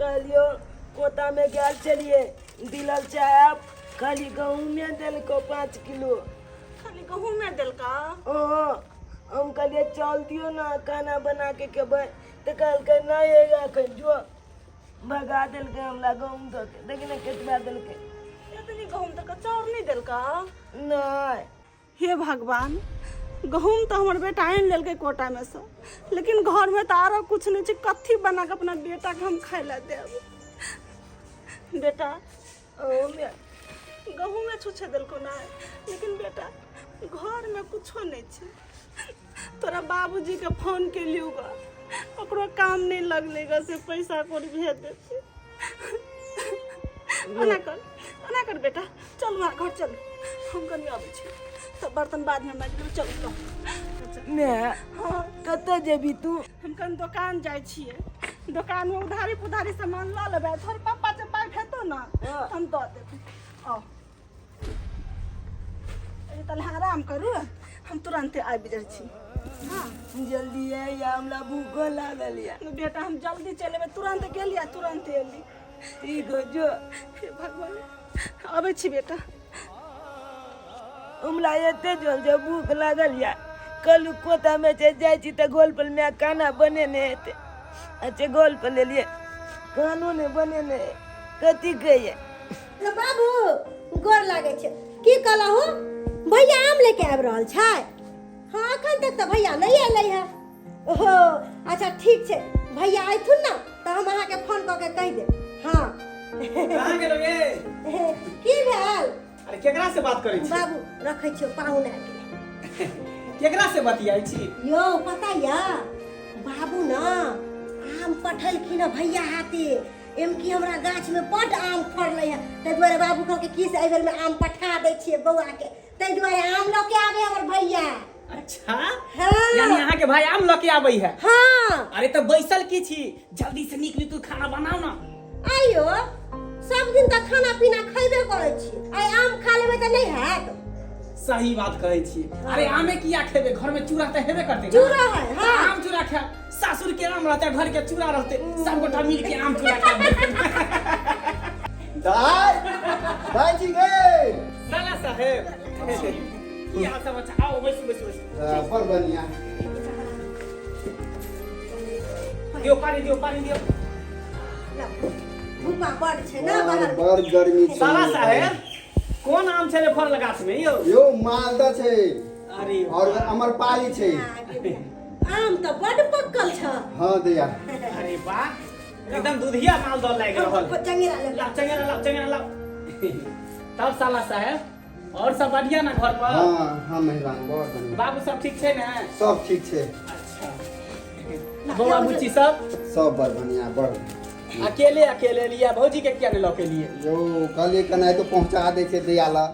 कहलियो कोतामे गेल छलियै दिलल चाहे खाली गहूँमे देलको 5 किलो। खाली गहूँमे देलका? ओ हम कहलियै चल दियौ ने, खाना बना के खेबै, तऽ कहलकै नहि हेगा एखन जो। भगा देलकै हमरा गहूँम दऽ के। देखी ने केतबा देलकै। एतनी गहूँम देलका, चाउर नहि देलका? नहि। हे भगवान, गहूँम तऽ हमर बेटा आनि लेलकै कोटामे सँ, लेकिन घरमे तऽ आरो किछु नहि छै। कथी बना कऽ अपना बेटाके हम खाय लए देब? बेटा, ओमे गहूँमे छुछे देलको नहि, लेकिन बेटा, घरमे कुछो नहि छै। तोरा बाबूजीके फोन केलियौ ग, ओकरो काम नहि लगलै ग से पैसा कौड़ी भेज देतै। ओना कर, ओना कर बेटा, चल वहाँ घर चल, हम कनि अबै छी तऽ बर्तन बादमे माजि लेबै। चलू तऽ। मे। हाँ। कतऽ जेबी तू? हम कनि दोकान जाइ छियै, दोकानमे उधारी पुधारी सामान लऽ लेबै। तोहर पप्पा जे पाइ भेटतौ ने, हम दऽ देबै। आउ, तले आराम करू, हम तुरन्ते आबि जाइ छी। हाँ। जल्दी है या, हमरा भूखो लागल या। बेटा, हम जल्दी चलि एबै। तुरन्त गेली आ तुरन्त एली। ठीक हो, जो। हे भगवान, अबै छी बेटा। हमरा एते जोर से भूख लागल या। कल कोतामे से जाइ छी तऽ गोल पर माय खाना बनेने हेतै। अच्छा, गोल पर लेलियै, खानो नहि बनेने है। कथी कहियै? रे बाबू, गोर लागै छै। की कहलहु, भैया आम लेके आबि रहल छै? हाँ, एखन तक तऽ भैया नहि एलै है। ओहो, अच्छा ठीक छै, भैया अयथुन ने तऽ हम अहाँके फोन कऽ के कहि देब। हाँ। कहाँ गेलो गे? की भेल? अरे, केकरा से बात करै छी? बाबू, रखै छियौ, पाहुन आबि गेलै। केकरा से बतियाइ छी? यौ, पता या बाबू न, आम पठेलखिन हँ भैया हाथे। एम की हमरा गाछ में बड आम फड़लै है, ताहि दुआरे बाबू कहलकै की से एहि बेर में आम पठा दै छियै बौआ के, ताहि दुआरे आम लऽ के आबे हमर भैया। अच्छा। हाँ। यानी अहाँ के भाई आम लऽ के आबै है? हाँ। अरे, तऽ बैसल की छी? जल्दी से नीक नीक खाना बनाउ ना। आइयो सब दिन तऽ खाना पीना खैबे करै छी, आइ आम खा लेबै तऽ नहि हैत? सही बात कहै छी। अरे, आमे किया खेबै? घर में चूड़ा तऽ हेबे करतै ने? चूड़ा है, हाँ। तऽ आम चूड़ा खायब। सासुर के आम रहते, घर के चूड़ा रहते, सब गोटा मिल के आम चूड़ा खायब। दाय, दाय जी गे। साला साहेब, की हाल समाचार? आओ, बैसू बैसू बैसू। बड़ बढ़िया। दियौ पानी, दियौ पानी दियौ। धूपा बड़ छै ने बाहर। बड़ गर्मी छै। साला साहेब, कोन आम छलै फड़ल गाछ में यौ? यौ, मालदह छै। अरे। और अमरपाली छै। आम तऽ बड पक्कल छ। हाँ दैया। अरे वाह, एकदम दुधिया मालदह लागि रहल। चंगेरा ले। लाओ चंगेरा, लाओ चंगेरा लाओ। तब साला साहेब, और सब बढ़िया ना घर पर? हाँ हाँ मेहरबान, बहुत बढ़िया। बाबू सब ठीक छै ने? सब ठीक छै। अच्छा, बौआ बुच्ची सब? सब बड़ बढ़िया, बड़। अकेले अकेले लिया, भौजी के किया नहीं लऽ के लिए? यौ, कहलियै केना तो पहुंचा दै छै दैया ला।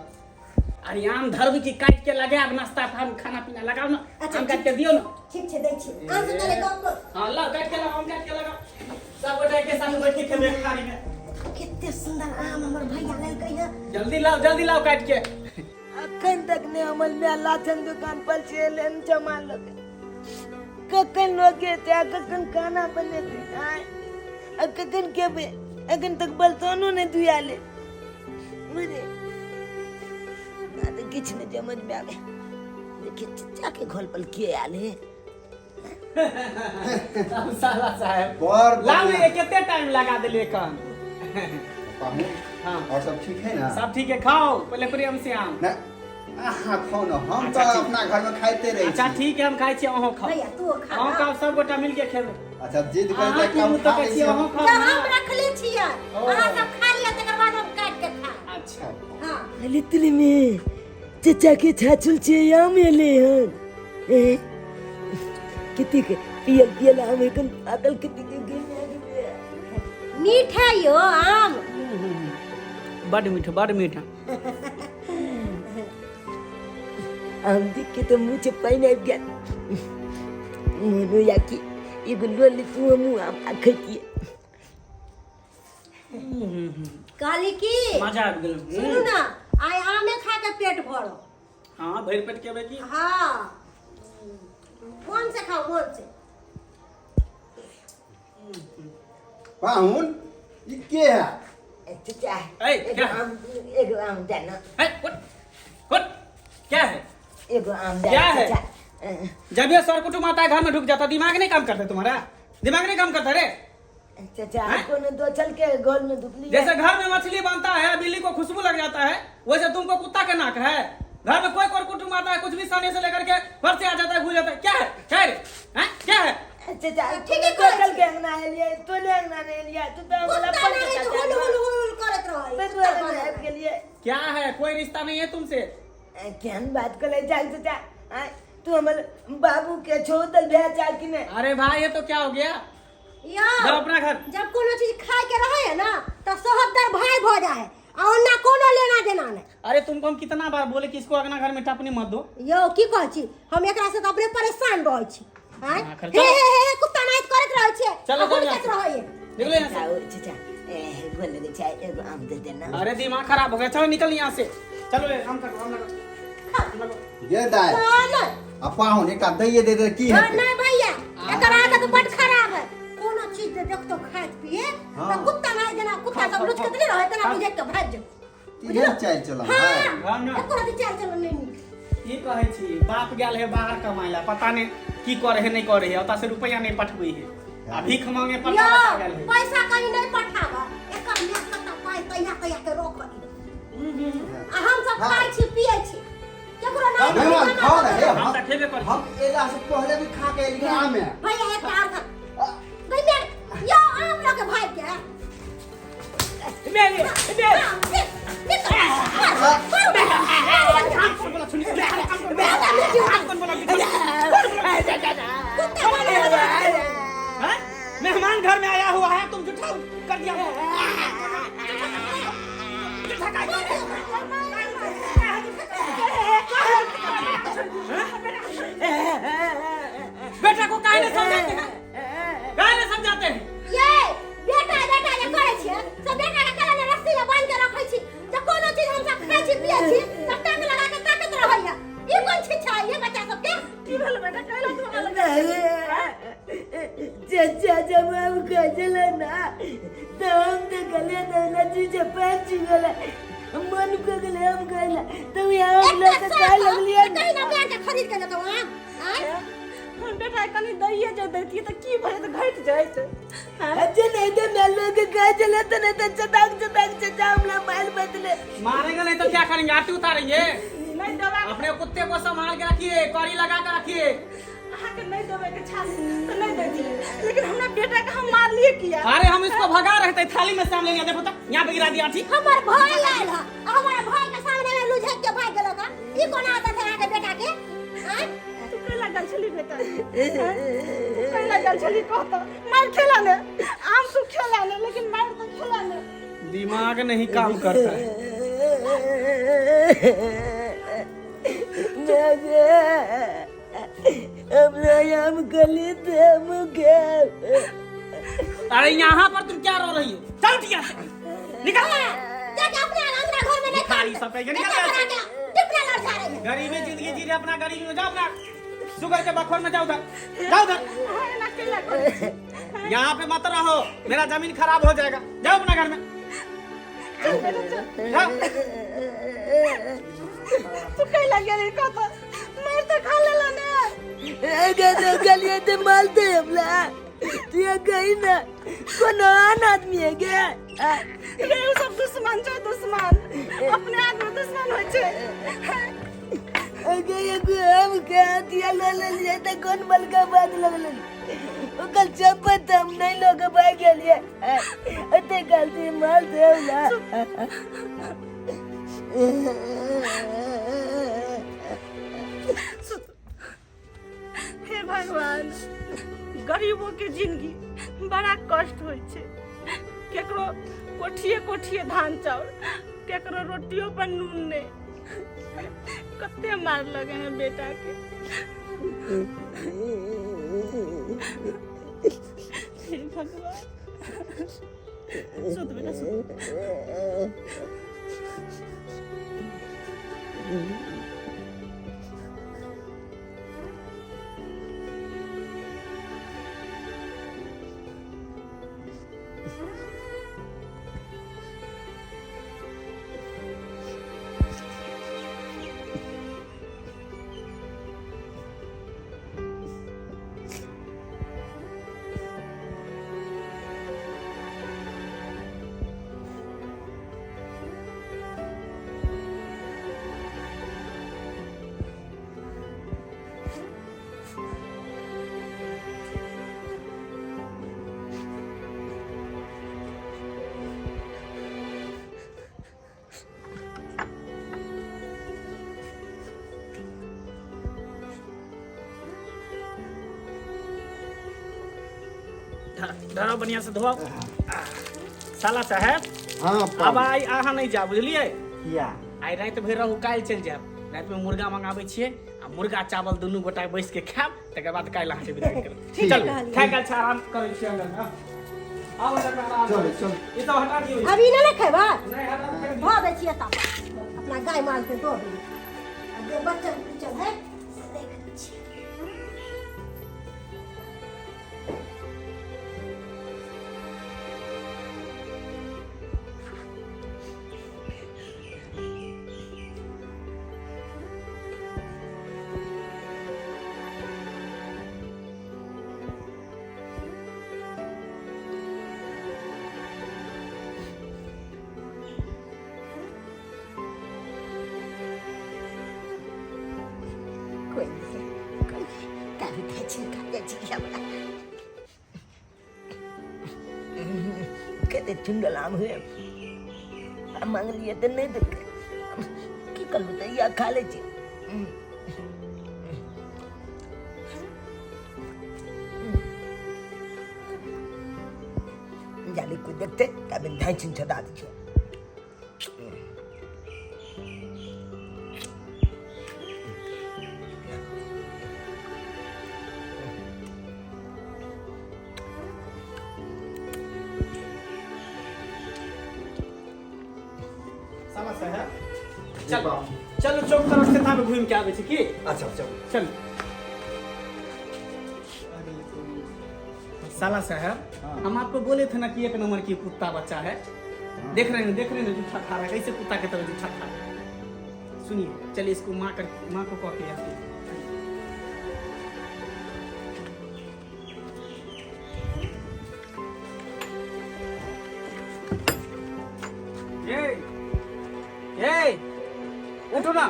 अरे, आम धरबी की काट के लगायब नाश्ता हम खाना पीना? लगाओ ना। अच्छा, आम काट के दियो ना। ठीक छै, दै छी। आम से पहिले गप कर। हाँ, लाओ, काट के लगाओ, आम काट के लगाओ। सब गोटा के संग बैठ के खेबे थाली में। कते सुंदर आम हमर भैया लेलकै है। जल्दी लाओ, जल्दी लाओ काट के। अखन तक ने हमर माय लाछन दुकान पर से एलै सामान लऽ के। कखन लोग एतै आ कखन खाना बनेतै? आँय, आ कखन खेबै? अखन तक बर्तनो नहि धुआले। बुझे आ तऽ किछु नहि समझमे आबै। देखिए, चचा के घर पर के आयल है? अब साला साहेब, बड़ लाओ बढ़िया। ने, कते टाइम लगा देलिए कन। पाहुन। हाँ। और सब ठीक है ना? सब ठीक है, खाओ पहले प्रेम से आम। ना, अहाँ खाउ ने, हम अच्छा, तऽ ठीक। अपना घर में खाइते रहै अच्छा छी। ठीक है, हम खाइ छी, अहूँ खाओ। भैया, तू खा। अहूँ ना। खाओ, सब गोटा मिल के खेबै। अच्छा, जिद अहाँ करै की हम मुँह खा तकै लै छी? छी। अहूँ खाओ तऽ ना। हम रखले छियै। ओ। अहाँ सब खा लिअ, तकर बाद हम काटि के खायब। अच्छा। हाँ। लितली में चचा के छाछुल छे आम एले हन। ए कतेक पियल पियल आम एखन पाकल, कतेक गेल। मीठ है यो आम। बड मीठ, बड मीठ। आम देख के तऽ मुँह से पानि आबि गेल। मोन होइया कि एगो लऽ लेतू हमहूँ आम आ खैतियै। कहली की, मजा आबि गेल। सुनू ने, आइ आमे खा के पेट भरो। हाँ, भरि पेट खेबै की। हाँ, मोन से खाओ, मोन से। पाहुन। ई के है? चचा, ए, एगो क्या? आम, एगो आम देना। ए, उठ, उठ, क्या है? एगो आम देना। क्या है? चचा। जब ये सर कुटुम आता है घर में ढुक जाता, दिमाग नहीं काम करता तुम्हारा? दिमाग नहीं काम करता रे? चचा, हैं? कोनो दो चल के गोल में धुपली। जैसे घर में मछली बनता है, बिल्ली को खुशबू लग जाता है, वैसे तुमको कुत्ता का नाक है। घर में कोई कोई कुटुम्ब आता है, कुछ भी साने से लेकर के घर से आ जाता है, घुस जाता है। क्या है, क्या है रे? हैं? क्या है? चचा, ठीक है, दो चल के अंगना एलिया, तो ने अंगना ने एलिया, तू तो हमरा कुत्ता पर नहीं चचा। तो हुल हुल हुल हुल करत रहै। मैं तो कुत्ता अंगना बनल। आबि गेलियै। क्या है? कोई रिश्ता नहीं है तुमसे। केहन बात करे जान चचा? आँय, तू हमर बाबू के छोड़ दल भए जा कि नहीं? अरे भाई, ये तो क्या हो गया? यौ, जाओ अपना घर। जब कोनो चीज खाए के रहे है ना तो सोहदर भाई भ जाए है, आ ओना कोनो लेना देना नहीं। अरे तुमको हम कितना बार बोले कि इसको अगना घर में टपने मत दो। यौ, की कहै छी, हम एकरा से तऽ अपने परेशान रहै छी। आँय? हाँ, हे चलो। हे हे कुत्ता नाहित करैत रहै छियै। चलो, आ हुलकैत चलो। रहै है। निकलो यहाँ से। आओ चचा, ए, गोल लगे छै, एगो आम दे देना। अरे दिमाग खराब हो गया, चलो निकल यहाँ से। चलो रे, आम काटो, आम लगाओ, आम लगाओ। गे दाय, ना नहि। आ पाहुन एकटा दैये दे दे की हाँ, हेतै? नहीं भैया, एकर आदत बड खराब है। कोनो चीज जे देखतो खाइत पिए हाँ। तऽ कुत्ता नहीं जेना कुत्ता सब लुचकत नहीं रहे तेना बुझे के भागि जाओ। इहे चालि चलन हाँ, है। हाँ, ना। एको रति चाल चलन नहीं नीक। की कहै छी, बाप गेल है बाहर कमाय ला, पता नहीं की करे है नहीं करे है, ओतऽ से रुपया नहीं पठबै है आ भीख मांगे पर यौ, गेल है। पैसा कहीं नहीं पठाब, एकर मेहनत आ पाइ तहिया तहिया के रोक आ हम सब हाँ। खाइ छी पिए छी, केकरो नहीं। मेहमान खाओ ना हे। हम हम तऽ खेबे करै छी। हम एला से पहले भी खा के एलियै आमे। भैया, एकटा आर खा। गई मेरे, यौ, आम लऽ के भागि गेल। मेरे मेरे आम, निक, निकल। मार, मार, मार। कौन बोला सुनी? कौन बोला? कौन बोला? कुत्ता बनल है। हैं? मेहमान घर में आया हुआ है, तुम झूठा कर दिया। झूठा कर दिया। बेटा को काहे नहीं समझाते हैं? काहे नहीं समझाते हैं? ये बेटा बेटा जे करै छियै से बेटा के केना ने रस्सी लऽ बान्हि के रखै छी जे कोनो चीज हम सब खाइ छी पियै छी तऽ टांग लगा के ताकत रहैया। ई कोन शिक्षा है ये बच्चा सबके? की भेल बेटा, कैला तू हमरा लग? चचा, जब हम खजल ना तो हम तो गले तो चीज पैंच गले मन को गले हम गले तो यहाँ हम लोग एकटा तो खाए साग लगलिए। कहीं ना बेच के खरीद के देतौ आम आँय? हम बेटा कनि दैये जे दैतियै तऽ की भऽ जेतै, घटि जाइत? अच्छा नहीं तो मैं लोग के खाए चले तो नहीं तो चटाक चटाक चचा हमला मार बदले। मारेंगे नहीं तो क्या करेंगे? आरती उतारेंगे? नहि देबै। अपने कुत्ते को संभाल के रखिए, कौड़ी लगा के रखिए। अहाँके नहि देबै के छाल तऽ नहि दैतियै, लेकिन हमरा बेटाके हम मारलियै किया? अरे हम इसको भगा रहे थे, थाली में से हम ले लिया। देखो तो यहाँ पे गिरा दिया। ठीक। हमर भाई आयल है आ हमर भाई के सामने में लुझक के भागि गेलक हँ। ई कोन आदत है अहाँके बेटा के? आँय? तू कैला गेल छली बेटा? तू कैला गेल छली कह तऽ? मारि खेला ने, आम तू खेला ने, लेकिन मारि तऽ खेला ने। दिमाग नहीं काम करता है। हम गली दे मुके। अरे यहाँ पर तुम क्या रो रही हो? चल उठ यहाँ से, निकल। जाके अपने अंगना घर में नहीं भिखारी सब कहेंगे, निकल एकर यहाँ से। बना के टिपना लड़ जा रही है। गरीबी जिंदगी जी रहे अपना गरीबी में। जाओ अपना शुगर के बखोर में, जाओ उधर, जाओ उधर। अहाँ एना कैला करै छी? यहाँ पे मत रहो, मेरा जमीन खराब हो जाएगा। जाओ अपना घर में। चल बेटा, चल। जाओ। तू कैला गेली कह तऽ? मारि तऽ खा लेला ने। अगर तो गलिए तो मारते हमला, तू ये गई ना, कोनो आन आदमी है क्या? रे, ओ सब दुश्मन छै, दुश्मन अपने आदमी दुश्मन होइ छै। अगर ये हम क्या दिया ले ले लिया तो कौन बल का बात लगल ओकर चप्पल हम नहीं लोग भाग गेलिए, अते गलती मार दे हमरा। हे भगवान, गरीबों के जिंदगी बड़ा कष्ट होइ छै। केकरो कोठिए कोठिए धान चाउर, केकरो रोटियो पर नून नहीं। कते मार लगे हैं बेटा के। हे भगवान, सुत बेटा, सुत। धरो बढ़िया से धोआओ। साला साहब। हाँ। अब आइ अहाँ नहि जायब, बुझलियै? किया? आइ राति भरि रहू, काल्हि चलि जायब। रातिमे मुर्गा मंगाबै छियै आ मुर्गा चावल दुनू गोटा बैस के खायब, तकर बाद काल्हि अहाँके विदाई करब। ठीक चलू। कहलियै। थाकि गेल छै, आराम करै छी अंदरमे। आउ अंदरमे आराम चलू, करू। चलू। ई सब हटा दियौ। अभी नहि ने खेबै? नहि, हटा दियौ। धो दै छियै एतऽ पर। अपना गाय माल के दो दियौ आ जे बच्चल कुचल है से देख दै छियै। कोई नहीं, कोई नहीं। काफी खाइ छी, खाइ छी हमरा। कते चुंडल आम हुए आ मांगलियै तऽ नहि देलकै। की करबै, तऽ इएह खा लै छी। जाले कोइ देखतै तब धाँइ छदा दै छै। साला साहब, चल चलू, चौक तरफ से ताबे घूमि के आबै छी की? अच्छा, चलू। चल साला साहब। हाँ। हम आपको बोले थे ना कि एक नंबर की कुत्ता बच्चा है। देख रहे हैं, देख रहे हैं, जूठा खा रहा है, कैसे कुत्ता के तरह जूठा खा रहा है। सुनिए, चलिए, इसको माँ कर माँ को कह के आते हैं। ये ये, उठो ना।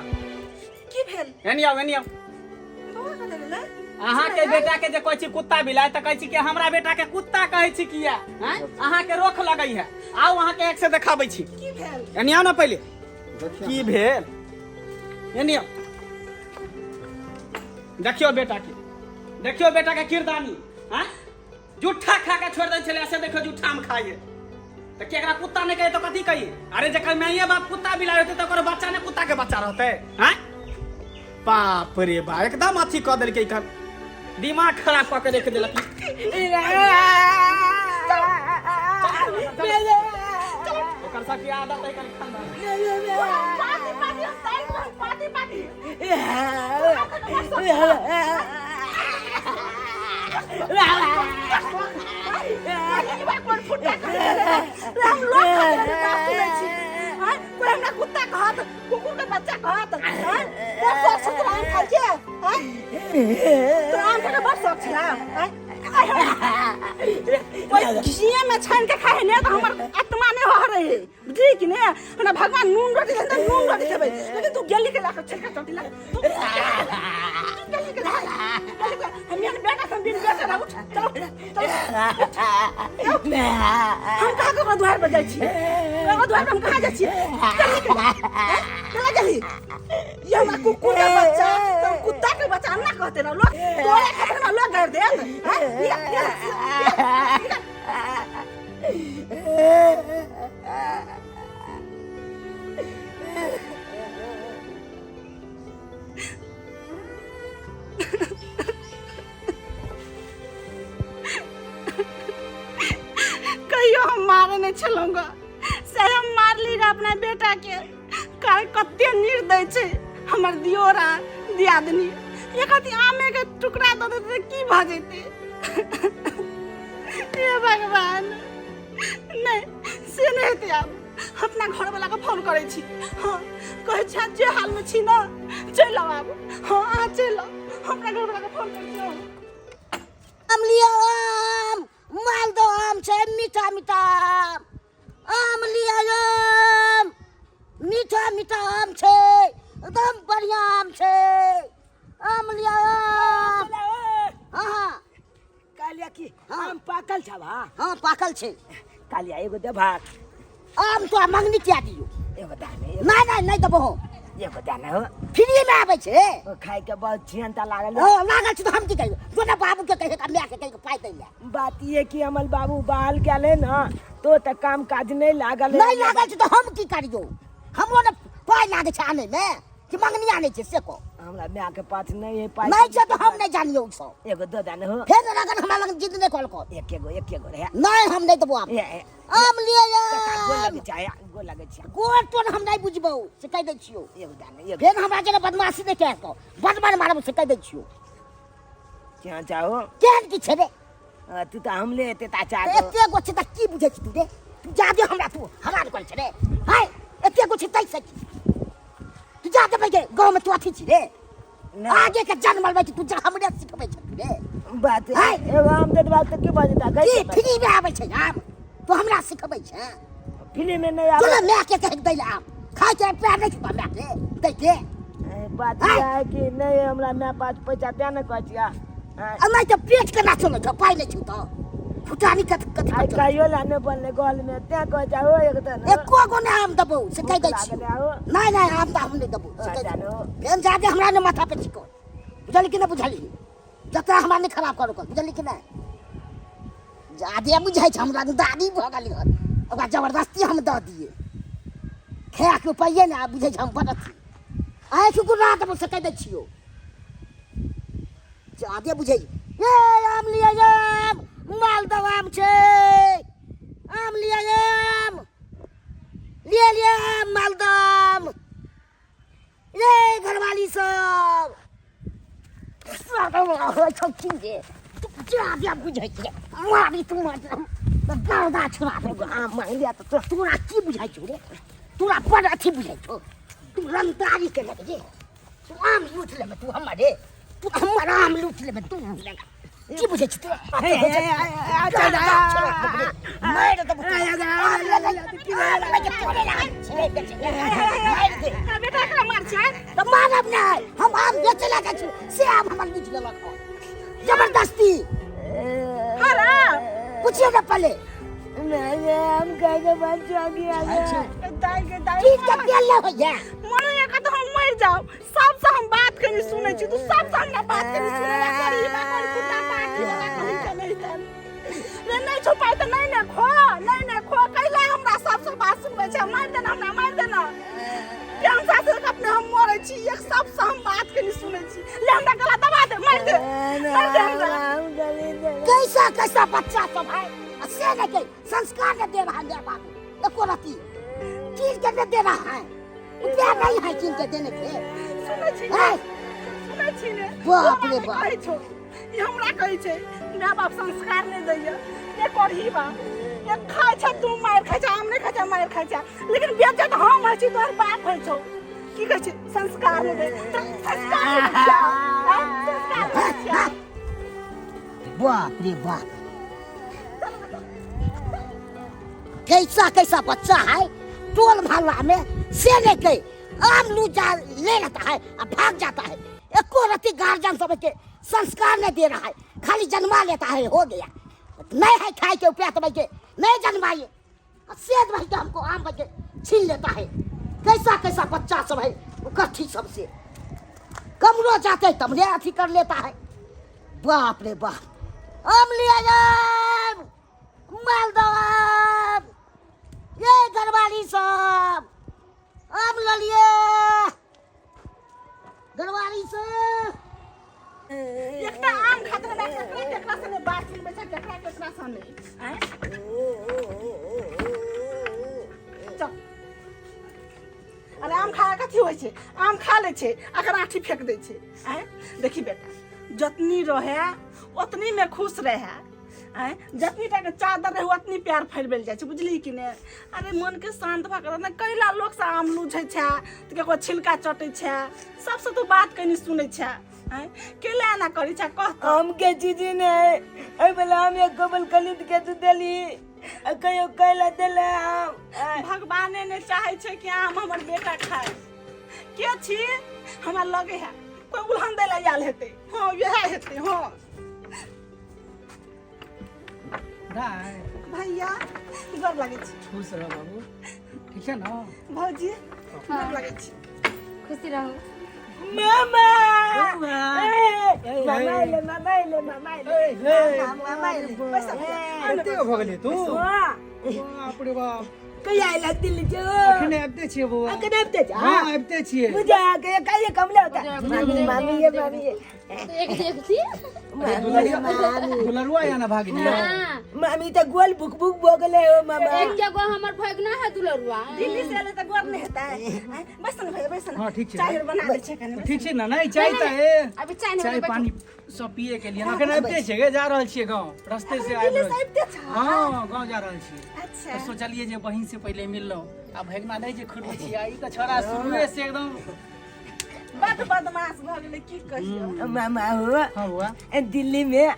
की भेल? एनी आओ, एनी आओ। बौआ कतऽ गेलै? अहाँ के बेटा के जे कहै छी कुत्ता बिलाइ, तऽ कहै छी कि हमरा बेटा के कुत्ता कहै छी किया? हैं, अहाँ के रोख लगै है। आउ, अहाँ के एक से देखाबै छी। की भेल? एनी आओ ना पहिले। देखियौ। की भेल? एनी आओ, देखियौ बेटा के, देखियौ बेटा के किरदानी। हैं, जूठा खा के छोड़ दै छलै, से देखियौ जूठा में खाइए। तऽ केकरा कुत्ता नहि कहिए तऽ कथी कहिए? अरे, जकर माइए बाप कुत्ता बिलाइ रहतै तऽ ओकर बच्चा ने कुत्ता के बच्चा रहतै? हैं, बाप रे बा, एकदम अथी कऽ देलकै, एकर दिमाग खराब कऽ के रखि देलक। एकर सबके आदत है कनि खानदान। पाती पाती हम ताकि रहल, पाती पाती। पहिली बार कोन फुट्टा कहै छलै? रे, हम लोक खातिर अभी बात सुनै छी। आँय? कोइ हमरा कुत्ता कहत, कुकुर के बच्चा कहत, आँय? बड़ शौक छै तोरा आम खाइ के, आँय? तोरा आम खाइ के बड़ शौक छला, आँय? ओहि घिये में छानि के खाइ है ने तऽ हमर आत्मा नहि हरै है, बुझली कि ने? हमरा भगवान नून रोटी देन तऽ नून रोटी खेबै, लेकिन तू गेली के लाके छिलका चोटी ला, तू गेली के ला, गेली के। हम यहाँ बेटा से बिन बेटा रह। उठ, चलो चलो। हम कहाँ ककरो दुआर पर जाइ छियै? ककरो दुआर पर हम कहाँ जाइ छियै? गेली के ला, हैं? केना गेली? ये हमरा कुकुर के बच्चा तो कुत्ता के बच्चा ना कहते ना लोग। तोरे खातिर हमरा लोग गारि देत, हैं? निकल, निकल, निकल। कहियो हम मारे नहीं छलहुँ ग, से हम मारली ग अपना बेटा के। काहे कते निर्दय छै हमर दियोर आ दियादनी। एक अथी आमे के टुकड़ा दऽ देतै तऽ की भऽ जेतै? हे भगवान, नहि, से नहि हेतै। आब अपना घरवला के फोन करै छी। हँ, कहै छी जे हालमे छी ने, चलि आउ आब। हँ, अहाँ चलि आउ। अपना घरवला के फोन करै छी। आम लिअ आम, मालदह आम छै, मीठा मीठा आम। आम लिअ आम, मीठा मीठा आम छै, एकदम बढ़िया आम छै। आम लिअ आम। हाँ हाँ। कालिया की? हाँ। आम पाकल छ बा? हाँ, पाकल छै। कालिया, एगो देबहक? आम तो मंगनी किया दियौ? एगो दे ने। नहीं नहीं, नहीं देबो हम। एगो दाना हो। फ्री में आबै छै। ओ खाय के बहुत छियनता लागल। ओ लागल छै तऽ हम की कहियो? जो ना बाबू के कहियो, माय के कहियो पाइ दै लए। बात ई है कि अमल बाबू बाहर गेल है ना, तो तऽ काम काज नहि लागल है। नहि लागल छै तऽ हम की करियो? हमरो ने पाइ लागै छै आनै मे कि मंगनी आनै छै से कह। हमरा माय के पास नहीं है पाइ। नहि छै तऽ हम नहि जानियो उ सब। एगो दो दाना हो। फेर लगन हमरा लग जिद नहि कल कर। एके गो, एके गो रहे। नहि, हम नहि देबो आम। ए, ए, आम लिए। काका, गोर आम लगै छै, गोर लगै छै। गोर तोर हम नहि बुझबौ से कहि दै छियौ। एगो दाना, एगो। फेर हमरा जेना बदमाशी नहि कए कऽ बदमाश मारब से कहि दै छियौ। क्या चाहो? केहन की छै रे? तू तऽ हमले एते ता चाह। तऽ एते गो छै तऽ की बुझै छी तू रे? तू जादे हमरा तू हरान करै छै रे। हाय, एते गो छै तै से की? तू जा देबै के गाँव में तू अथी छी रे? आगे के जन्म लबै छी तू, जा हमरे सिखबै छै तू रे। बात हाय। एगो आम दे देबा तऽ की भऽ जेता? की फ्री में आबै छै आम, तू हमरा सिखबै छै? फ्री में नहि आबै। चलो माय के कहि दै ले आम खाय के प्यार नहि छौ माय के दै के। बात हाय। है कि नहीं हमरा माय पास पैसा तें ने कहै छियै। आ नहि तऽ पेट केना चलै छौ? पाइ नहि छौ तऽ फुटानी कथ कथी आइ पर चलै? कहियो ला नहि बनलै गल में, तें कहै छै हो एक तऽ एको गो नहि आम देबौ से कहि दै छियौ। लागल आहो। नहि नहि, आम तऽ हम नहि देबौ से कहि जानो। दै। फेर जादे हमरा नहि माथा पे छिको, बुझली कि नहि बुझली? जतरा हमरा नहि खराब करो कर, बुझली कि नहि? जादे बुझै छै हमरा दादी भऽ गेली हन, ओकरा जबरदस्ती हम दऽ दियै खायके उपाये नहि। आब बुझै छै हम बड़ अथी आँखि गुना देबौ से कहि दै छियौ। जादे बुझै ए। आम लिअ, आम, मालदह आम छै, आम लिअ, आम लिअ, लिअ आम, मालदह आम रे घरवाली सब होइ छौ की रे? तू जादे बुझै छै मारी तू गर्दा छोड़ा देबौ। आम मांगि लिअ तऽ तोरा की बुझाइ छौ रे? तोरा बड़ अथी बुझाइ छौ। तू रंगदारी केलक रे, तू आम लूट लेबै तू हमर रे, तू हमर आम लूट लेबै तू। की बुझै छी तू? मारि देबौ आम लऽ, आम लऽ के तोरे लए आबै छी रे, बेचै लए। मारि दे। बेटा, एकरा मार छै। तऽ मारब नहि, हम आम बेचै लए जाइ छी से आम हमर लूटि लेलक हन जबरदस्ती। पूछिए ने पहले। नहीं, हम खाय के बन चौकी आ गया। दाई के दाई, चीज के तेल नहि होइया। मरे का तो हम मर जाओ। सबसे हम बात कनी सुनै छी, तू सबसे हमरा बात कनी सुनै ला करी बा कर कुत्ता पार्टी वाला कही के नहीं तन रे। नहीं छुपाई तऽ नहीं ने खो, नहीं ने खो। कैला हमरा सबसे बात सुनबै छै? मारि देना हमरा, मारि देना। टेंशन से अपने हम मरै छी। एक सबसे हम बात कनी सुनै छी। ले हमरा गला दबा दे, मारि दे, मारि दे हमरा। हम गली दे। कैसा कैसा बच्चा सब है आ से नहीं के संस्कार नहीं दे रहा है मेरे बाप एको रति। चीज के नहीं दे रहा है, रुपया नहीं है चीज के देने के। सुनै छी? है। सुनै छी ने? बाप रे तू बाप। कहै छौ, ई हमरा कहै छै माय बाप संस्कार नहि दैया। ये करही बा, ये खाइ छै तू मारि खाइ छै, आम नहि खाइ छै मारि खाइ छै, लेकिन बेइज्जत हम होइ छी, तोहर बाप होइ छौ। की कहै छै संस्कार नहि दै? तोरा संस्कार नहि दै छियौ? आँय? संस्कार नहि दै छियौ? बाप रे बाप, कैसा कैसा बच्चा है टोल मोहल्ला में से नहीं के आम लू जा ले लेता है और भाग जाता है। एको रति गार्जियन सब के संस्कार नहीं दे रहा है, खाली जन्मा लेता है, हो गया। नहीं है खाए के उपाय तो भाई के नहीं जन्माइए और सेठ भाई के हमको आम भाई के छीन लेता है। कैसा कैसा बच्चा सब है इकट्ठी सबसे कमरो जाते तमरे अथी कर लेता है। बाप रे बाप। आम लिया जाए, मालदह आम ये घरवाली सब, आम लऽ लिए घरवाली सब। एकटा आम खातिर हमरा केकरा केकरा से नहि बात सुनबै छै, केकरा केकरा से नहि? आँय, चल। अरे आम खा कथी होइ छै? आम खा लै छै, अकर आँठी फेंक दै छै। आँय, देखी बेटा, जतनी रहे ओतनी में खुश रहे। आँय, जतनी टाके चादर रहे ओतनी प्यार फैलबेल जाइ छै, बुझली कि नहि? अरे मनके शान्त भऽ कऽ ने। कैला लोकसँ आम लूझै छै तऽ ककरो छिलका चटै छै? सबसँ तू बात कनी सुनै छै? आँय, कैला एना करै छै, कह तऽ। आम के चीज नहीं एहि वाला आम एक गोबल खरीद के तू देली आ कहियो कैला देले आम? आँय। भगवाने नहि चाहै छै कि आम हमर बेटा खाय। के छी? हमरा लगे है कोई उल्हन दै लए आयल हेतै। हँ, इएह हेतै। हँ दाइ। भैया, गोर लगै छी। खुश रह बाबू, ठीक छै ने? भौजी, गोर लगै छी। खुशी रहू। मामा ए, मामा एले, मामा एले, मामा एले, मामा एले। पैसा भैया एते भऽ गेलै तू? वाह, बाप रे बाप। कहिया आयल दिल्ली से? अखने आबिते छियै बौआ। अखन आबिते छै? हँ, आबिते छियै। बुझा के कहिया कमला होता। मामी, मामी ये, मामी ये। एक एक छी। मामी ये, मामी। दुलरुआ या ना भागिनी? हाँ। मामी तऽ गोल भुक भुक भऽ गेलै हो मामा। एक जगह हमर भगना है दुलरुआ। दिल्ली से एले तऽ गोर नहि हेतै आँय, बैस ने भैया, बैस ने। हँ, ठीक छै। चाय आर बना दै छै कनि। ठीक छै ने? नहि चाय तऽ ए अभी चाय नहि चाय बनबै। पानी सब पिए के लिए अखन आबिते छियै गे, जा रहल छियै गाँव, रस्ते से आबि दिल्ली से रहल छियै। आबिते छह? हँ, गाँव जा रहल छियै। अच्छा। तऽ सोचलियै जे बहिन से पहिले मिललहुँ आ भगना नहि जे खुटबै छियै आ ई तऽ छोड़ा शुरुए से एकदम बड बदमाश भऽ गेलै, की कहियौ। मामा हो। हँ बौआ। दिल्ली में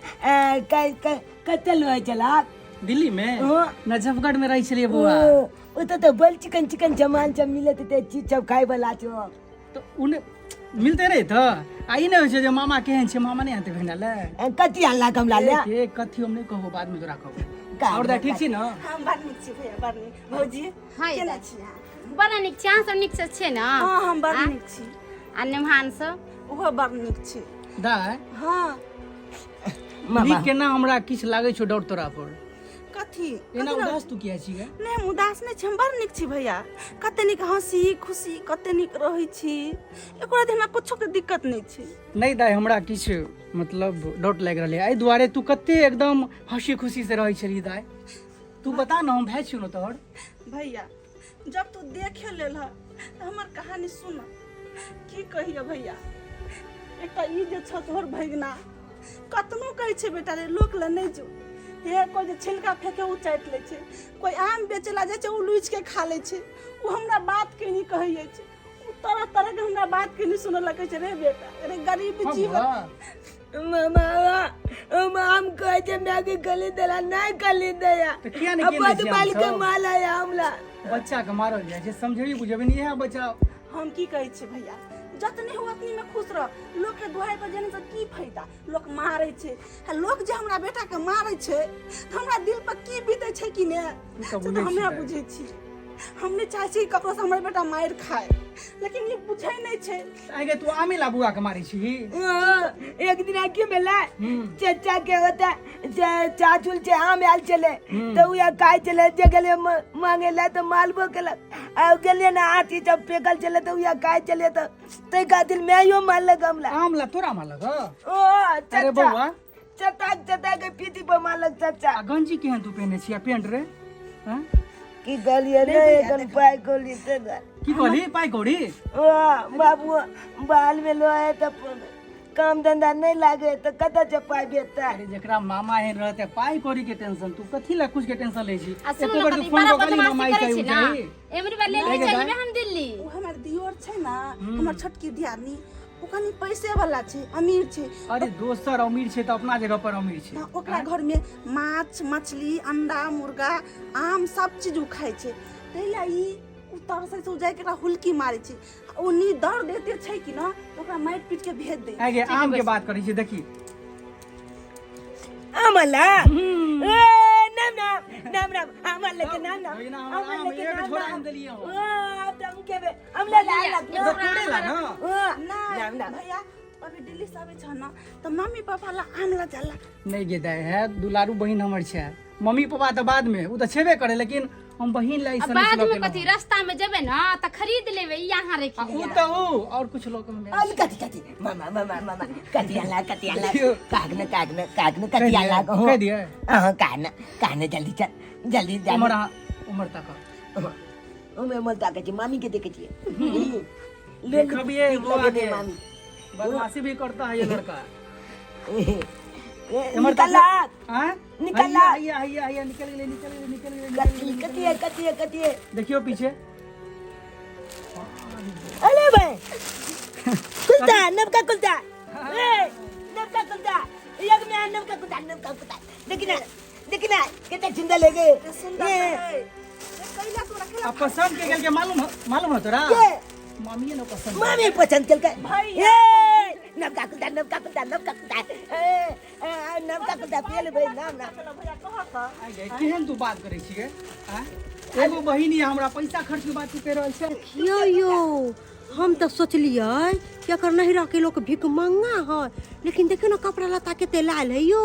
कतऽ रहै छला? दिल्ली में? हँ। नजफगढ़ में रहै छलियै बौआ। ओ, ओतऽ तऽ बड़ चिकन चिकन सामान सब मिलत हेतै, चीज सब खाय वाला छौ। तऽ ओ नहि मिलते रहे तऽ आ ई नहि होइ छै जे मामा केहन छै, मामा नहि आनतै भेना ले? कथी आनलक हमरा ले? ए, कथी हम नहि कहबो, बाद में तोरा कहबो। का? आओर दाइ, ठीक छी ने? हम बड़ नीक छी भैया, बड़ नीक। भौजी, हाँ, केना दाइ। छी अहाँ? बड़ा नीक छी। अहाँ सब नीक से छियै ने? हँ, हम बड़ आ? नीक छी। आ नेमहान सब? ओहो बड़ नीक छी। दाइ। हँ। मामा। नीक केना? हमरा किछु लागै छौ डर तोरा पर। कथी? एना कथी? उदास तू किया छी गे? नहि, हम उदास नहि छी, हम बड़ नीक छी भैया। कते नीक हँसी खुशी, कते नीक रहै छी, एको राति हमरा कुछो के दिक्कत नहि छै। नहि दाइ, हमरा किछु मतलब डाउट लागि रहलै एहि दुआरे। तू कते एकदम हंसी खुशी से रहै छलही दाइ, तू बता ने, हम भाय छियौ ने तोहर। भैया, जब तू देखे लेल ह तऽ हमर कहानी सुन। की कहियो भैया, एकटा ई जे छौ तोहर भैगना, कतनो कहै छै बेटा रे, लोक लए नहि जो, हे कोइ जे छिलका फेके ओ चाटि लै छै, कोइ आम बेचै लए जाइ छै ओ लुचि के खा लै छै। ओ हमरा बातके नहि कहै अछि, ओ तरह तरहके हमरा बातके नहि सुनऽ लगै छै। रे बेटा रे, गरीब हँ जीवन। बौआ। मामा, हम आम कहै छै मायके गली देला, नहि गली दैया। तऽ किया नहि केने बद छी माल के आम सब? माल आया हमला। बच्चा के मारल जाइ छै, समझेबी बुझेबी नहि इएह बच्चा। हम की कहै छी भैया, जतने हो ओतनी में खुश रह। लोक के दुहाई पर जेने से की फायदा? लोक मारै छै आ लोक जे हमरा बेटा के मारै छै तऽ हमरा दिल पर की बीतै छै कि ने, तऽ से तऽ बुझै हमे छी। बुझै छी। हम नहि चाहै छी कि ककरो से हमर बेटा मारि खाए, लेकिन ई बुझै नहि छै। आइ गे, तू आमे ला बुआ के मारै छी? हाँ, एक दिन की भेलै, चचा के होता चाचुल छै, आम आयल छलै तऽ उएह खाइ छलै, जे गेलियै मांगे लए तऽ मालबो केलक आ गेलियै ने, आँठी सब फेकल छलै तऽ उएह खाइ छलै, तऽ ताहि खातिर मायो मारलक हमरा। आम ला तोरा मारलक? ओ अरे चचा बौआ। चचा चचा के पीठी पर मारलक चचा। आ गंजी केहन तू पहिने छी आ पेंट रे? हँ? की कहलियै रे, एखन पाइ कौड़ी से की कहली, पाइ कौड़ी? ओ बाबू, बाल में लोहे तऽ काम धंधा नहि लागे तऽ कतऽ से पाइ भेटतै? अरे, जकरा मामा एहन रहते, पाइ कौड़ी के टेंशन, तू कथी ला कुछ के टेंशन लै छी? आ सुनू एको ने, बेर तू कथी फोन बड़ा कऽ कहली बदमाशी मामा ई करै चाही छी उ ना चाही? एमरी बार ले नहि ले गे चलबै दाइ। हम दिल्ली। ओ हमर दियोर छै ने, हमर छोटकी दियादनी, ओ कनि पैसे वाला छै, अमीर छै। अरे, दोसर अमीर छै तऽ अपना जगह पर अमीर छै। तऽ ओकरा घरमे माछ मछली अंडा मुर्गा आम सब चीज ओ खाइ छै, ताहि लए ई ओ तरसै छै, ओ जाके एकरा हुलकी मारै छै। आ ओ नी दर्द एते छै कि न, तऽ ओकरा मारि पीट के भेज दे। आइ गे, आम के बात करै छी, देखी। आमला ए, नाम नाम नाम नाम आमला के नाम नाम। भगिना, हमर आमला आम के एक नाम झोरा नाम। आम देलियै हम। ओ, आब तऽ हम खेबै, आमला ला ला। तऽ तोड़े ला ना। ओ, नहि नाम नाम। भैया, अभी दिल्ली से आबै छ न तऽ मम्मी पापा ला आमला जाला। नहि गे दाइ, है दुलारू बहिन हमर छै, मम्मी पापा तऽ बाद में, ओ तऽ छेबे करे, लेकिन हम बहिन ला ई आ सब बाद में कथी, रास्ता में जेबै ना तऽ खरीद लेबै, ई अहाँ राखि आ उ लिअ। तऽ उ और कुछ लोग में अल कथी कथी मामा मामा मामा, कथी आला, कथी आला? देखियौ। कागन कागन कागन कहि कथी दियै, आला? कहि दियै। अहाँ कान कान, जल्दी चल, जल्दी उमर जल्दी। अहाँ उमर तक हमे मल ताकै छी, मामी के देखै छियै। ले देखबियै नीक बौआ लगै के। मामी। बदमाशी भी करता है ये लड़का। ए, एम्हर निकल। आँय? निकल। हैया हैया हैया, निकल गेलै, निकल गेलै, निकल गेलै, निकल कथी? गेलै। कथी है, कथी है, कथी है? देखियौ पीछे। अरे भाई, कुत्ता, नबका कुत्ता, ए नबका कुत्ता, एक में नबका कुत्ता, नबका कुत्ता, देखी ना, देखी ना, कितना सुंदर लगे। सुन्दर ए, तऽ है। ए, कैला तोरा कैला? आ पसंद के गेल के मालूम मालूम है तोरा? के? मम्मी ने पसंद। मामी पसंद केलकै। भैया। ए नबका कुत्ता, नबका कुत्ता, नबका कुत्ता, ए ए, नबका कुत्ता पिए लेबै नाम नाम। चलो भैया, कह तऽ। आइ गे, केहन तू बात करै छियै आँय? एगो बहिन ये हमरा, पैसा खर्च के बात तू कहि रहल छै। यौ यौ, हम तऽ सोचलियै कि एकर नैहरा के लोक भिखमंगा है, लेकिन देखियौ ने कपड़ा लत्ता कते लायल है यो,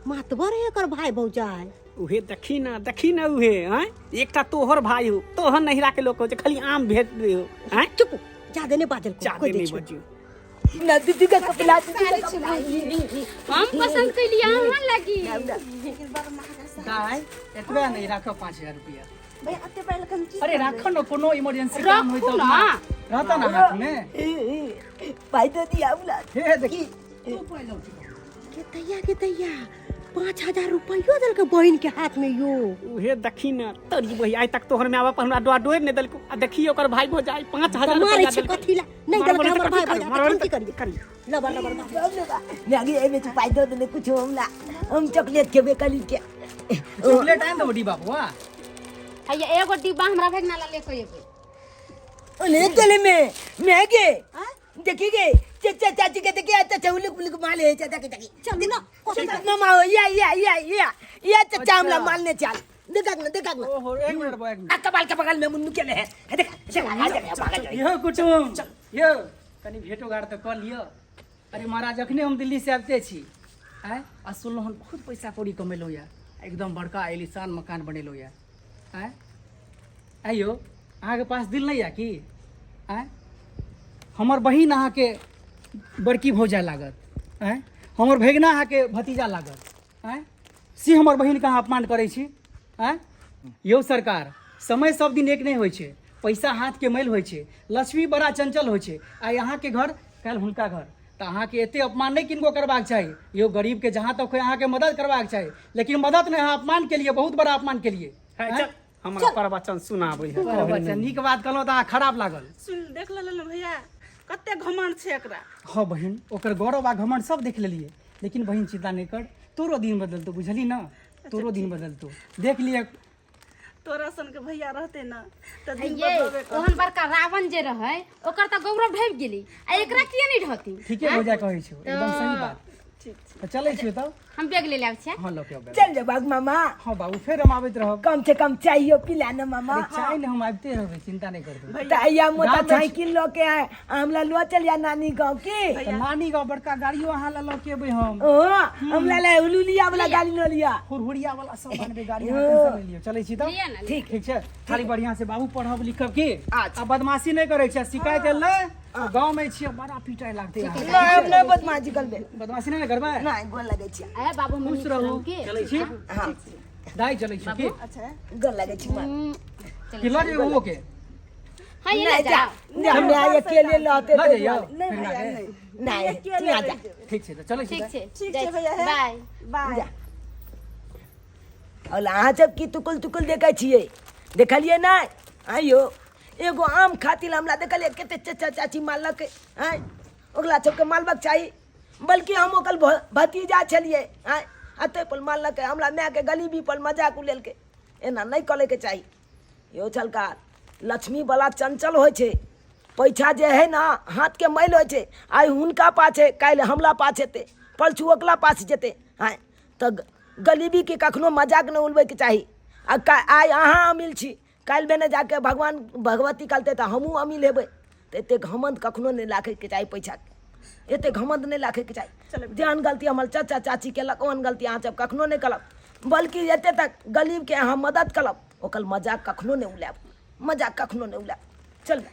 मातबर है एकर भाई भौजाई। उहे देखी ना, देखी ना उहे, आँय एकटा तोहर भाई हो, तोहर नैहरा के लोग हो जे खाली आम भेज दे हो, आँय। चुप, जादे नहीं बाजल को, जादे कोई नहीं दै छौ। बजियो। ना दीदी का कपड़ा, दीदी का कपड़ा। हम पसंद कैलियै अहाँ लगी। दाइ एतबे नहीं राखो 5000 रुपया। भैया एते पाइ लऽ कऽ हम की अरे राखो न, कोनो इमरजेंसी काम होई राखू तऽ ना। रहता ना हाथ में। पाई दे दिया उला। हे देखी के तैया, के तैया 5000 रुपयो देलकै बहिन के हाथ में यो। उहे देखी ना तोरी बही, आइ तक तोहर माय बाप हमरा डोआ डोर नहीं देलको, आ देखी ओकर भाई भौजाई 5000 मारै रुपया छै देलकै। कथी ला? नहीं मारबो देलकै नहीं हमर तऽ भाई कथी भौजाई, करबै? मारबो तऽ हम की नहीं तऽ करियै? करियै। लबर लबर बाजै। मैगी एमे तो पाई दे देले कुछ हमला, हम चॉकलेट खेबे कली के। चॉकलेट आन देबो डिब्बा बौआ। हैया एगो डिब्बा हमरा भेजना ला लेके एबै। ओले चले में मैगी देखी गे चाचा चाची के देखी, चाचा उलुक उलुक माले चाचा के देखी। चलू ना, कथी चल मामा हो, या या या या या चाचा हमला मारने चल, देखा ना, देखा ना। ओहो एक मिनट बौआ, एक मिनट। आ कपाल के बगल में मुन्नू के ले है, देख चल आ जा भागल जा। यो कुटुम यो कनी भेटो घाट तऽ कऽ लिअ। अरे महाराज अखने हम दिल्ली से आबिते छी, आँय, आ सुनलहुँ हन बहुत पैसा कौड़ी कमेलहुँ यऽ, एकदम बड़का आलीशान मकान बनेलहुँ यऽ, आँय। आइयो अहाँके पास दिल नहि यऽ की? आँय, हमर बहिन अहाँके बड़की भौजा लागत, आँय, हमर भगिना अहाँके भतीजा लागत, आँय, से हमर बहिनके अहाँ अपमान करै छी, आँय। यौ सरकार, समय सब दिन एक नहि होइ छै, पैसा हाथके मैल होइ छै, लक्ष्मी बड़ा चंचल होइ छै, आइ अहाँके घर काल्हि हुनका घर, तऽ अहाँके एते अपमान नहि किनको करबाक चाही। यौ गरीबके जहाँ तक होइ अहाँके मदद करबाक चाही, लेकिन मदद नहि, अहाँ अपमान केलियै, बहुत बड़ा अपमान केलियै। है, चल हमरा प्रवचन सुनाबै है। प्रवचन नीक बात कहलहुँ तऽ अहाँ खराब लागल। सुन देख लेलहुँ भैया कते घमंड छै एकरा। हाँ बहिन, ओकर गौरव आ घमंड सब देख लेलियै, लेकिन बहिन चिंता नहि कर, तोरो दिन बदलतो, बुझली ना, तोरो दिन बदलतो, देख लिअ। तोरा सन के भैया रहते ना तऽ दिन ये बदलबे करतै। ओहन बड़का रावण जे रहै ओकर तऽ गौरव ढहि गेलै, आ एकरा किए नहि ढहतै? ठीके भौजा कहै छौ, एकदम सही बात। ठीक छै। तऽ चलै छियौ तब। हम बैग ले लाबै छियै। हाँ लऽ के आउ बैग। चल जा बाबू मामा। हाँ बाबू, फेर हम आबैत रहब। कम से कम चाहियो पिला ना मामा। अरे चाय ने हम आबिते रहबै, चिंता नहीं करबै। त आइया मोटा गाम में साइकिल लऽ के आए, हमला लो चल जा नानी गाँव के। तऽ नानी गाँव बड़का गाड़ियो अहाँ ला लऽ के एबै हम। ओ हमला ले उलुलिया वाला गाड़ी लऽ लिया। हुरहुरिया वाला सब आनबै गाड़ी, अहाँ टेंशन नहीं लियौ। चलै छी तब? लिअ ना, लिअ। ठीक ठीक छै, खाली बढ़िया से बाबू पढ़ब लिखब की, आ बदमाशी नहीं करै छै, शिकायत एल ने गाँव में छियै बड़ा पिटाइ लागतै अहाँके। नहीं, हम नहीं बदमाशी करबै। बदमाशी नहीं ने करबै? नहीं, गोर लगै छी। ए बाबू, हम खुश नीक रहू। रहू की? चलै छी? हाँ। दाइ चलै छी की? अच्छा। गोर लगै छी माँ। की लऽ जेबै ओहो के? हाँ, ये ले नहीं, जा। जाओ। नहीं, हमरा अकेले लहते लऽ जइयौ? नहीं भैया, नहीं। नहीं, अकेले तू आ जा। रहि जेबै। ठीक छै तऽ चलै छी। ठीक छै। ठीक जाइ छै छी। भैया, हे। बाय। बाय। जा। और अहाँ सब की तुकुल तुकुल देखै छियै? देखलियै नहि? आइयो एगो आम खातिर हमरा देखलियै कते चचा चाची मारलकै, आँय, ओकरा सबके मारबाक चाही, बल्कि हम ओकर भतीजा छलियै, आँय, आ ताहि पर मारलकै, हमरा मायके गरीबी पर मजाक उड़ेलकै। एना नहि करैके चाही यौ सरकार। लक्ष्मी बला चंचल होइ छै, पैसा जे है ना हाथके मैल होइ छै, आइ हुनका पास है, काल्हि हमरा पास हेतै, परसू ओकरा पास जेतै, आँय, तऽ गरीबीके कखनो मजाक नहि उड़बैके चाही। आ आइ अहाँ अमीर छी, काल्हि भेने जाके भगवान भगवती कहलतै तऽ हमहूँ अमीर हेबै। तऽ एतेक घमण्ड कखनो नहि राखैके चाही, पैसाके एतेक घमण्ड नहि राखैके चाही। जेहन गलती हमर चाचा चाची केलक ओहन गलती अहाँ सब कखनो नहि करब, बल्कि एते तक गरीबके अहाँ मदद करब, ओकर मजाक कखनो नहि उड़ायब, मजाक कखनो नहि उड़ायब। चल।